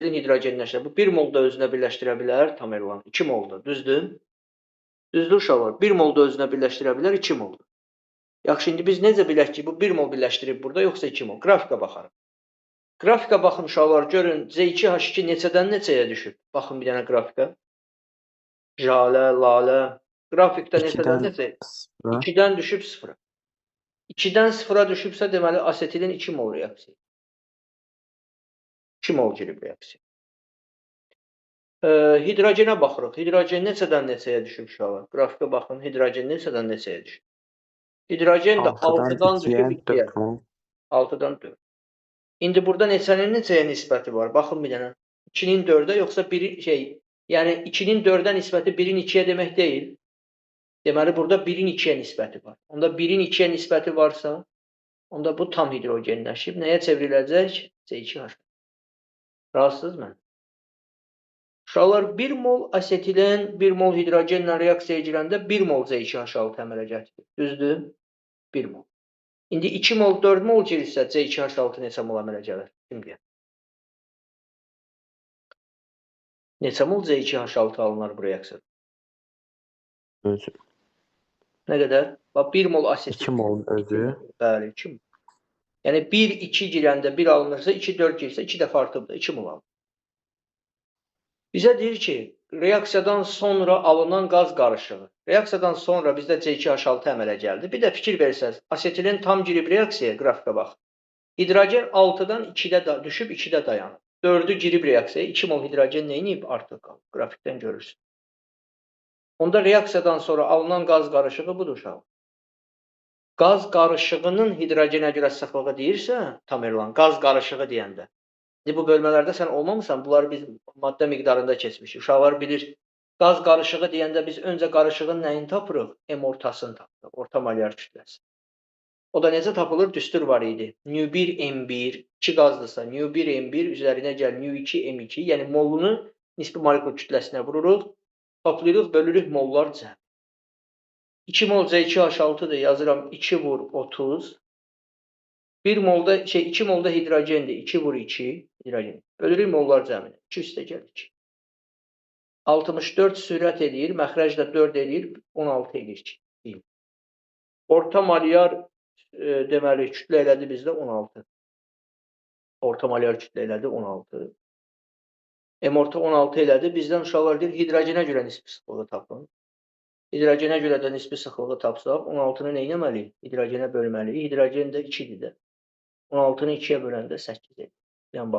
Hidrogenləşir. Bu 1 mol da özünə birləşdirə bilər, Tamerlan. 2 mol da, düzdür? Düzdür uşaqlar? 1 mol da özünə birləşdirə bilər, 2 mol da. Yaxşı, indi biz necə bilək ki, bu 1 mol birləşdirib burada, yoxsa 2 mol? Qrafika baxarıq. Qrafika baxın uşaqlar, görün C2H2 neçədən neçəyə düşüb? Baxın bir dənə qrafika. Jalə, Lalə. Qrafikdə neçədən 2-dən neçəyə? 0-a. 2-dən düşüb 0-a. 2-dən 0-a düşübsə, deməli asetilin 2 mol reaksiya. 2 mol girib reaksiya. Hidrogenə baxırıq. Hidrogen neçədən neçəyə düşüb uşaqlar? Qrafikə baxın, hidrogen neçədən neçəyə düşüb? Hidrogen də 6-dan 6-dan 2-yə düşüb 2-yə. 4 mol. 6-dan 4. İndi burada neçənin neçəyə nisbəti var? Baxın bir dənə. 2-nin 4-ə yoxsa 1-in şey, yəni 2-nin 4-ə nisbəti 1-in 2-yə demək deyil. Deməli burada 1-in 2-yə nisbəti var. Onda 1-in 2-yə nisbəti varsa, onda bu tam hidrogenləşib. Nəyə çevriləcək? C2H. Razısınız mı? Uşaqlar 1 mol asetilen 1 mol hidrogenlə reaksiyaya girəndə 1 mol C2H6 əmələ gətirir. Düzdür? 1 mol. İndi 2 mol 4 mol girirsə C2H6 neçə mol əmələ gəlir? Kim deyər? Neçə mol C2H6 alınar bu reaksiyada? Özü. Nə qədər? Bax 1 mol asetil. 2 mol özü. Bəli, 2 mol. Yəni 1 2 girəndə 1 alınırsa, 2 4 girsə 2 dəfə artıbdır. 2 mol alınır. Bizə deyir ki, reaksiyadan sonra alınan qaz qarışığı. Reaksiyadan sonra bizdə C2H6 əmələ gəldi. Bir də fikir versəniz, asetilen tam girib reaksiyaya, qrafikə bax. Hidrogen 6-dan 2-də düşüb 2-də dayanıb. 4-ü girib reaksiyaya, 2 mol hidrogen nə edib? Artıq qalıb. Qrafikdən görürsünüz. Onda reaksiyadan sonra alınan qaz qarışığı budur uşaqlar. Qaz qarışığının hidrogenə görə sıxlığı deyirsə, Tamerlan, qaz qarışığı deyəndə. İndi bu bölmələrdə sən olmamısan, bunları biz maddə miqdarında keçmişik. Uşaqlar bilir. Qaz qarışığı deyəndə biz öncə qarışığın nəyini tapırıq? M ortasını tapırıq, orta molyar kütləsi. O da necə tapılır? Düstur var idi. Nü1 M1, 2 qazdırsa, nü1 M1 üzərinə gəl nü2 M2, yəni molunu nisbi molekul kütləsinə vururuq, toplayırıq, bölürük mollar cəm. 2 mol C2H6-dır, yazıram 2 vur 30. 1 molda 2 molda hidrogendir. 2 vur 2 hidrogen. Bölürük mollar cəminə. 2 üstə gəl 2. 64 sürət eləyir, məxrəc də 4 eləyir, 16 eləyir ki. Orta molyar deməli kütlə elədi bizdə 16. Orta molyar kütlə elədi 16. M orta 16 elədi. Bizdən uşaqlar deyir hidrogenə görə nisbi sıxlığı tapın. Hidrogenə görə də nisbi sıxlığı tapsaq 16-nı nə etməliyik? Hidrogenə bölməliyik. Hidrogen də 2-dir də. 16-nı 2-yə böləndə 8 edir. Yəni bax.